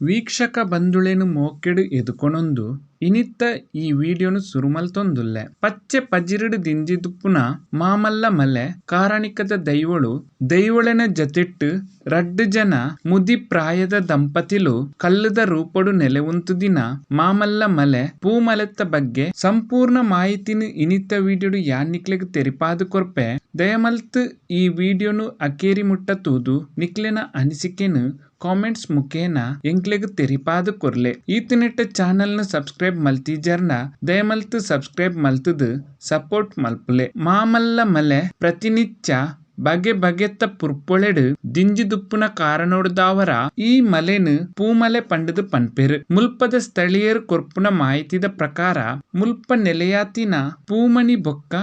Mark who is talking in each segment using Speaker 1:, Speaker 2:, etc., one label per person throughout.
Speaker 1: ವೀಕ್ಷಕ ಬಂಧುಲೆನ್ ಮೋಕೆಡ್ ಎದುಕೊನೊಂದು ಇನಿತ್ತ ಈ ವಿಡಿಯೋನ್ ಸುರು ಮಲ್ತೊಂದುಲ್ಲೆ. ಪಚ್ಚೆ ಪಜಿರುಡು ದಿಂಜಿದುಪ್ಪುನ ಮಾಮಲ್ಲ ಮಲೆ ಕಾರಣಿಕದ ದೈವೊಲು ದೈವೊಲೆನ ಜತೆಟ್ ರಡ್ಡ್ ಜನ ಮುದಿ ಪ್ರಾಯದ ದಂಪತಿಲು ಕಲ್ಲುದ ರೂಪೊಡು ನೆಲೆ ಉಂತುದಿನ ಮಾಮಲ್ಲ ಮಲೆ ಪೂಮಲೆತ್ತ ಬಗ್ಗೆ ಸಂಪೂರ್ಣ ಮಾಹಿತಿನ್ ಇನಿತ್ತ ವಿಡಿಯೋಡ್ ಯಾನ್ ನಿಕ್ಲೆಗ್ ತೆರಿಪಾದ್ ಕೊರ್ಪೆ. ದಯಮಲ್ತ್ ಈ ವಿಡಿಯೋನ್ ಅಕೇರಿ ಮುಟ್ಟ ತೂದು ನಿಕ್ಲೆನ ಅನಿಸಿಕೆನ್ ಕಾಮೆಂಟ್ಸ್ ಮುಖೇನ ಎಂಕ್ಲೆಗ್ ತೆರಿಪಾದ್ ಕೊರ್ಲೆ. ಈತನೆಟ್ಟ ಚಾನೆಲ್ ನ್ ಸಬ್ಸ್ಕ್ರೈಬ್ ಮಲ್ತಿಜರ್ಂಡ ದಯಮಲ್ತ್ ಸಬ್ಸ್ಕ್ರೈಬ್ ಮಲ್ತ್ ದ್ ಸಪೋರ್ಟ್ ಮಲ್ಪುಲೆ. ಮಾಮಲ್ಲ ಮಲೆ ಪ್ರತಿನಿತ್ಯ ಬಗೆ ಬಗೆತ ಪುರ್ಪೊಲೆಡ್ ದಿಂಜಿದುಪ್ಪುನ ಕಾರಣೊಡ್ದಾವರ ಈ ಮಲೆನ್ ಪೂಮಲೆ ಪಂಡುದು ಪನ್ಪೆರ್. ಮುಲ್ಪದ ಸ್ಥಳೀಯೆರ್ ಕೊರ್ಪುನ ಮಾಹಿತಿದ ಪ್ರಕಾರ ಮುಲ್ಪ ನೆಲೆಯಾತಿನ ಪೂಮಣಿ ಬೊಕ್ಕ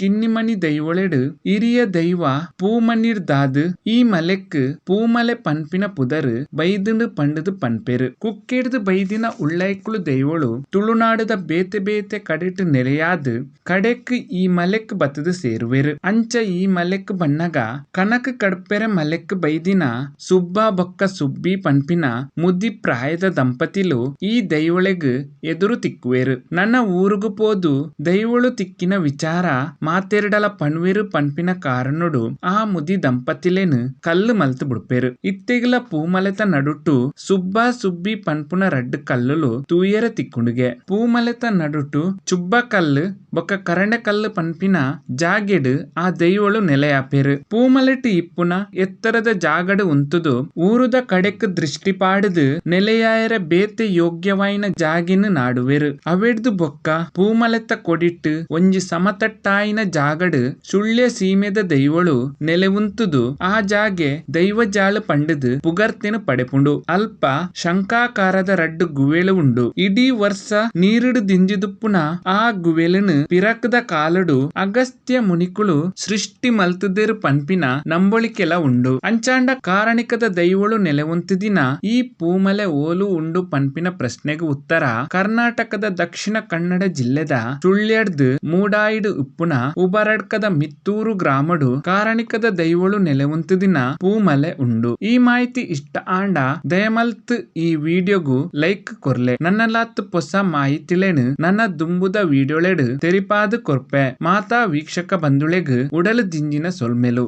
Speaker 1: ಕಿನ್ನಿಮಣಿ ದೈವೊಲೆಡ್ ಹಿರಿಯ ದೈವ ಪೂಮಣಿರ್ದಾದ್ ಈ ಮಲೆಕ್ ಪೂಮಲೆ ಪನ್ಪಿನ ಪುದರ್ ಬೈದ್ಂಡ್ ಪಂಡುದ್ ಪನ್ಪೆರ್. ಕುಕ್ಕೆಡ್ದ್ ಬೈದಿನ ಉಳ್ಳಾಯಿಕುಲು ದೈವೊಲು ತುಳುನಾಡುದ ಬೇತೆ ಬೇತೆ ಕಡೆಟ್ ನೆಲೆಯಾದ್ ಕಡೆಕ್ ಈ ಮಲೆಕ್ ಬತ್ತುದು ಸೇರುವೆರ್. ಅಂಚ ಈ ಮಲೆಕ್ ಬನ್ನಗ ಕನಕ್ ಕಡ್ಪೆರೆ ಮಲೆಕ್ ಬೈದಿನ ಸುಬ್ಬ ಬೊಕ್ಕ ಸುಬ್ಬಿ ಪನ್ಪಿನ ಮುದಿ ಪ್ರಾಯದ ದಂಪತಿಲು ಈ ದೈವೊಲೆಗ್ ಎದುರು ತಿಕ್ಕುವೆರ್. ನನ ಊರುಗು ಪೋದು ದೈವೊಲು ತಿಕ್ಕಿನ ವಿಚಾರ ಮಾತೆರ್ಡಲ ಪನುವೆರ್ ಪನ್ಪಿನ ಕಾರಣೊಡು ಆ ಮುದಿ ದಂಪತಿಲೆನ್ ಕಲ್ಲ್ ಮಲ್ತ್ ಬುಡ್ಪೆರ್. ಇತ್ತೆಗ್ಲ ಪೂಮಲೆತ ನಡುಟು ಸುಬ್ಬ ಸುಬ್ಬಿ ಪನ್ಪುನ ರಡ್ಡ್ ಕಲ್ಲುಲು ತೂಯೆರೆ ತಿಕ್ಕುಂಡುಗೆ. ಪೂಮಲೆತ ನಡುಟು ಚುಬ್ಬಕಲ್ಲ್ ಬೊಕ್ಕ ಕರಂಡೆಕಲ್ಲ್ ಪನ್ಪಿನ ಜಾಗೆಡ್ ಆ ದೈವೊಲು ನೆಲೆಯಾಪೆರ್. ಪೂಮಲೆಟ್ ಇಪ್ಪುನ ಎತ್ತರದ ಜಾಗಡ್ ಉಂತುದು ಊರುದ ಕಡೆಕ್ ದೃಷ್ಟಿ ಪಾಡುದು ನೆಲೆಯಾಯೆರೆ ಬೇತೆ ಯೋಗ್ಯವಾಯಿನ ಜಾಗೆನ್ ನಾಡುವೆರ್. ಅವೆಡ್ದ್ ಬೊಕ್ಕ ಪೂಮಲೆತ ಕೊಡಿಟ್ ಒಂಜಿ ಸಮತಟ್ಟಾಯಿನ ಜಾಗಡ್ ಸುಳ್ಯ ಸೀಮೆದ ದೈವೊಲು ನೆಲೆ ಉಂತುದು ಆ ಜಾಗೆ ದೈವಜಾಲ್ ಪಂಡುದು ಪುಗರ್ತೆನ್ ಪಡೆಪುಂಡು. ಅಲ್ಪ ಶಂಖಾಕಾರದ ರಡ್ಡ್ ಗುವೆಲ್ ಉಂಡು. ಇಡೀ ವರ್ಸ ನೀರುಡು ದಿಂಜಿದುಪ್ಪುನ ಆ ಗುವೆಲುನ್ ಪಿರಾಕುದ ಕಾಲೊಡು ಅಗಸ್ತ್ಯ ಮುನಿಕುಲು ಸೃಷ್ಟಿ ಮಲ್ತುದೆರ್ ಪನ್ಪಿನ ನಂಬೊಳಿಕೆಲ ಉಂಡು. ಅಂಚಾಂಡ ಕಾರಣಿಕದ ದೈವೊಲು ನೆಲೆ ಉಂತುದಿನ ಈ ಪೂಮಲೆ ಓಲು ಉಂಡು ಪನ್ಪಿನ ಪ್ರಶ್ನೆಗ್ ಉತ್ತರ ಕರ್ನಾಟಕದ ದಕ್ಷಿಣ ಕನ್ನಡ ಜಿಲ್ಲೆದ ಸುಳ್ಯಡ್ದ್ ಮೂಡಾಯಿಡ್ ಇಪ್ಪುನ ಉಬರಡ್ಕದ ಮಿತ್ತೂರು ಗ್ರಾಮೊಡು ಕಾರಣಿಕದ ದೈವೊಲು ನೆಲೆ ಉಂತುದಿನ ಪೂಮಲೆ ಉಂಡು. ಈ ಮಾಹಿತಿ ಇಷ್ಟ ಆಂಡ ದಯಮಲ್ತ್ ಈ ವಿಡಿಯೋಗು ಲೈಕ್ ಕೊರ್ಲೆ. ನನಲಾತ್ ಪೊಸ ಮಾಹಿತಿಲೆನ್ ನನ ದುಂಬುದ ವಿಡಿಯೋಲೆಡ್ ತೆರಿಪಾದ್ ಕೊರ್ಪೆ. ಮಾತಾ ವೀಕ್ಷಕ ಬಂಧುಲೆಗ್ ಉಡಲ್ ದಿಂಜಿನ ಸೊಲ್ಮೆಲು.